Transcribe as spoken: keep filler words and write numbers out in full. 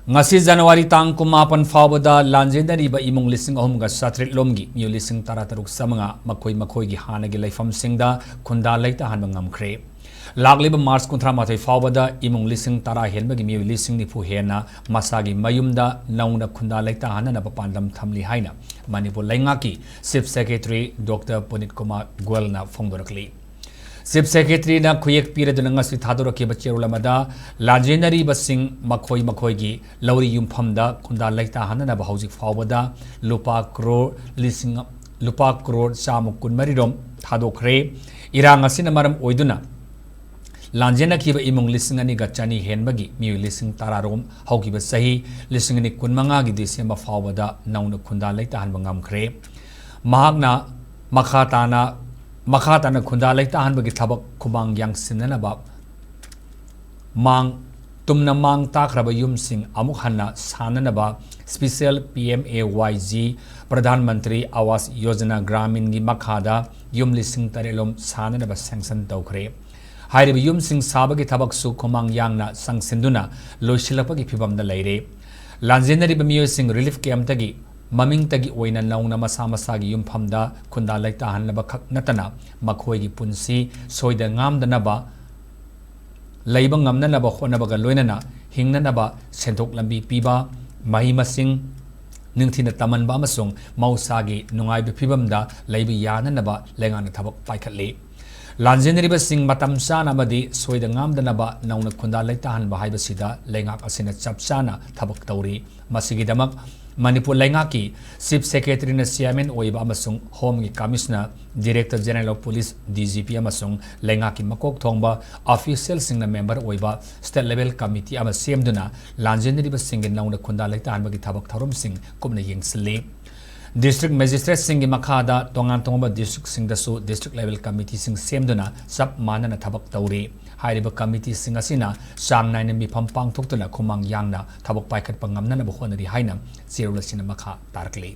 ꯉꯁꯤ ꯖꯅꯋꯥꯔꯤ ꯇꯥꯡ ꯀꯨꯟꯃꯥꯄꯟ ꯐꯥꯎꯕꯗ ꯂꯥꯟꯖꯦꯟꯅꯔꯤꯕ ꯏꯃꯨꯡ ꯂꯤꯁꯤꯡ ꯑꯍꯨꯝꯒ ꯆꯥꯇ꯭ꯔꯦꯠ ꯂꯣꯝꯒꯤ ꯃꯤꯑꯣꯏ ꯂꯤꯁꯤꯡ ꯇꯔꯥ ꯇꯔꯨꯛ ꯆꯥꯃꯉꯥ ꯃꯈꯣꯏ ꯃꯈꯣꯏꯒꯤ ꯍꯥꯟꯅꯒꯤ ꯂꯩꯐꯝꯁꯤꯡꯗ ꯈꯨꯟꯗꯥ ꯂꯩꯇꯥꯍꯟꯕ ꯉꯝꯈ꯭ꯔꯦ꯫ ꯂꯥꯛꯂꯤꯕ ꯃꯥꯔꯆ ꯀꯨꯟꯊ꯭ꯔꯥ ꯃꯥꯊꯣꯏ ꯐꯥꯎꯕꯗ ꯏꯃꯨꯡ ꯂꯤꯁꯤꯡ ꯇꯔꯥ ꯍꯦꯟꯕꯒꯤ ꯃꯤꯑꯣꯏ ꯂꯤꯁꯤꯡ ꯅꯤꯐꯨ ꯍꯦꯟꯅ ꯃꯁꯥꯒꯤ ꯃꯌꯨꯝꯗ ꯅꯧꯅ ꯈꯨꯟꯗꯥ ꯂꯩꯇꯥꯍꯟꯅꯅꯕ ꯄꯥꯟꯗꯝ ꯊꯝꯂꯤ ꯍꯥꯏꯅ ꯃꯅꯤꯄꯨꯔ ꯂꯩꯉꯥꯛꯀꯤ Chief Secretary Doctor ꯄꯨꯅꯤꯠ Kumar ꯒꯣꯌꯜꯅ ꯐꯣꯡꯗꯣꯔꯛꯂꯤ꯫ Chief Secretaryꯅ ꯈꯨꯌꯦꯛ ꯄꯤꯔꯗꯨꯅ ꯉꯁꯤ ꯊꯥꯗꯣꯔꯛꯈꯤꯕ ꯆꯦꯔꯣꯜ ꯑꯃꯗ, ꯂꯥꯟꯖꯦꯟꯅꯔꯤꯕꯁꯤꯡ ꯃꯈꯣꯏ ꯃꯈꯣꯏꯒꯤ ꯂꯧꯔꯤ ꯌꯨꯝꯐꯝꯗ ꯈꯨꯟꯗꯥ ꯂꯩꯇꯥꯍꯟꯅꯅꯕ ꯍꯧꯖꯤꯛ ꯐꯥꯎꯕꯗ ꯂꯨꯄꯥ ꯀ꯭ꯔꯣꯔ ꯂꯤꯁꯤꯡ, ꯂꯨꯄꯥ ꯀ꯭ꯔꯣꯔ ꯆꯥꯝꯃ ꯀꯨꯟꯃꯔꯤ ꯔꯣꯝ ꯊꯥꯗꯣꯛꯈ꯭ꯔꯦ꯫ ꯏꯔꯥꯡ ꯑꯁꯤꯅ ꯃꯔꯝ ꯑꯣꯏꯗꯨꯅ ꯂꯥꯟꯖꯦꯟꯅꯈꯤꯕ ꯏꯃꯨꯡ ꯂꯤꯁꯤꯡ ꯑꯅꯤꯒ ꯆꯅꯤ ꯍꯦꯟꯕꯒꯤ ꯃꯤꯑꯣꯏ ꯂꯤꯁꯤꯡ ꯇꯔꯥ ꯔꯣꯝ ꯍꯧꯈꯤꯕ ꯆꯍꯤ ꯂꯤꯁꯤꯡ ꯑꯅꯤ ꯀꯨꯟꯃꯉꯥꯒꯤ ꯗꯤꯁꯦꯝꯕꯔ ꯐꯥꯎꯕꯗ ꯅꯧꯅ ꯈꯨꯟꯗꯥ ꯂꯩꯇꯥꯍꯟꯕ ꯉꯝꯈ꯭ꯔꯦ꯫ ꯃꯍꯥꯛꯅ ꯃꯈꯥ ꯇꯥꯅ, ꯃꯈꯥ ꯇꯥꯅ ꯈꯨꯟꯗꯥ ꯂꯩꯇꯥꯍꯟꯕꯒꯤ ꯊꯕꯛ ꯈꯨꯃꯥꯡ ꯌꯥꯡꯁꯤꯟꯅꯅꯕ ꯃꯥꯡ, ꯇꯨꯝꯅ ꯃꯥꯡ ꯇꯥꯛꯈ꯭ꯔꯕ ꯌꯨꯝꯁꯤꯡ ꯑꯃꯨꯛ ꯍꯟꯅ ꯁꯥꯅꯅꯕ Special P M A Y G, Pradhan Mantri ꯑꯋꯥꯁ ꯌꯣꯖꯅꯥ ꯒ꯭ꯔꯥꯃꯤꯟꯒꯤ ꯃꯈꯥꯗ ꯌꯨꯝ ꯂꯤꯁꯤꯡ ꯇꯔꯦꯠ ꯂꯣꯝ ꯁꯥꯅꯅꯕ sanction ꯇꯧꯈ꯭ꯔꯦ꯫ ꯍꯥꯏꯔꯤꯕ ꯌꯨꯝꯁꯤꯡ ꯁꯥꯕꯒꯤ ꯊꯕꯛꯁꯨ ꯈꯨꯃꯥꯡ ꯌꯥꯡꯅ ꯆꯪꯁꯤꯟꯗꯨꯅ ꯂꯣꯏꯁꯤꯜꯂꯛꯄꯒꯤ ꯐꯤꯚꯝꯗ ꯂꯩꯔꯦ꯫ ꯂꯥꯟꯖꯦꯟꯅꯔꯤꯕ ꯃꯤꯑꯣꯏꯁꯤꯡ relief campꯇꯒꯤ ꯃꯃꯤꯡꯇꯒꯤ ꯑꯣꯏꯅ ꯅꯧꯅ ꯃꯁꯥ ꯃꯁꯥꯒꯤ ꯌꯨꯝꯐꯝꯗ ꯈꯨꯟꯗꯥ ꯂꯩꯇꯥꯍꯟꯅꯕ ꯈꯛ ꯅꯠꯇꯅ ꯃꯈꯣꯏꯒꯤ ꯄꯨꯟꯁꯤ ꯁꯣꯏꯗ ꯉꯥꯝꯗꯅꯕ ꯂꯩꯕ ꯉꯝꯅꯅꯕ ꯍꯣꯠꯅꯕꯒ ꯂꯣꯏꯅꯅ ꯍꯤꯡꯅꯅꯕ ꯁꯦꯟꯊꯣꯛ ꯂꯝꯕꯤ ꯄꯤꯕ, ꯃꯍꯩ ꯃꯁꯤꯡ ꯅꯤꯡꯊꯤꯅ ꯇꯝꯍꯟꯕ ꯑꯃꯁꯨꯡ ꯃꯍꯧꯁꯥꯒꯤ ꯅꯨꯡꯉꯥꯏꯕ ꯐꯤꯕꯝꯗ ꯂꯩꯕ ꯌꯥꯅꯅꯕ ꯂꯩꯉꯥꯛꯅ ꯊꯕꯛ ꯄꯥꯏꯈꯠꯂꯤ꯫ ꯂꯥꯟꯖꯦꯟꯅꯔꯤꯕꯁꯤꯡ ꯃꯇꯝ ꯆꯥꯅ ꯑꯃꯗꯤ ꯁꯣꯏꯗ ꯉꯥꯝꯗꯅꯕ ꯅꯧꯅ ꯈꯨꯟꯗꯥ ꯂꯩꯇꯥꯍꯟꯕ ꯍꯥꯏꯕꯁꯤꯗ ꯂꯩꯉꯥꯛ ꯑꯁꯤꯅ ꯆꯞ ꯆꯥꯅ ꯊꯕꯛ ꯇꯧꯔꯤ꯫ ꯃꯁꯤꯒꯤꯗꯃꯛ ꯃꯅꯤꯄꯨꯔ ꯂꯩꯉꯥꯛꯀꯤ Chief Secretaryꯅ Chairman ꯑꯣꯏꯕ ꯑꯃꯁꯨꯡ Homeꯒꯤ Commissioner, Director General of Police, D G P, ꯑꯃꯁꯨꯡ ꯂꯩꯉꯥꯛꯀꯤ ꯃꯀꯣꯛ ꯊꯣꯡꯕ officialꯁꯤꯡꯅ member ꯑꯣꯏꯕ state level committee ꯑꯃ ꯁꯦꯝꯗꯨꯅ ꯂꯥꯟꯖꯦꯟꯅꯔꯤꯕꯁꯤꯡꯒꯤ ꯅꯧꯅ ꯈꯨꯟꯗꯥ ꯂꯩꯇꯥꯍꯟꯕꯒꯤ ꯊꯕꯛ ꯊꯧꯔꯝꯁꯤꯡ ꯀꯨꯞꯅ ꯌꯦꯡꯁꯤꯜꯂꯤ꯫ District Magistrateꯁꯤꯡꯒꯤ ꯃꯈꯥꯗ ꯇꯣꯉꯥꯟ ꯇꯣꯉꯥꯟꯕ districtꯁꯤꯡꯗꯁꯨ district level committeeꯁꯤꯡ ꯁꯦꯝꯗꯨꯅ ꯆꯞ ꯃꯥꯟꯅꯅ ꯊꯕꯛ ꯇꯧꯔꯤ꯫ ꯍꯥꯏꯔꯤꯕ committeeꯁꯤꯡ ꯑꯁꯤꯅ ꯆꯥꯡ ꯅꯥꯏꯅ ꯃꯤꯐꯝ ꯄꯥꯡꯊꯣꯛꯇꯨꯅ ꯈꯨꯃꯥꯡ ꯌꯥꯡꯅ ꯊꯕꯛ ꯄꯥꯏꯈꯠꯄ ꯉꯝꯅꯅꯕ ꯍꯣꯠꯅꯔꯤ ꯍꯥꯏꯅ ꯆꯦꯔꯣꯜ ꯑꯁꯤꯅ ꯃꯈꯥ ꯇꯥꯔꯛꯂꯤ꯫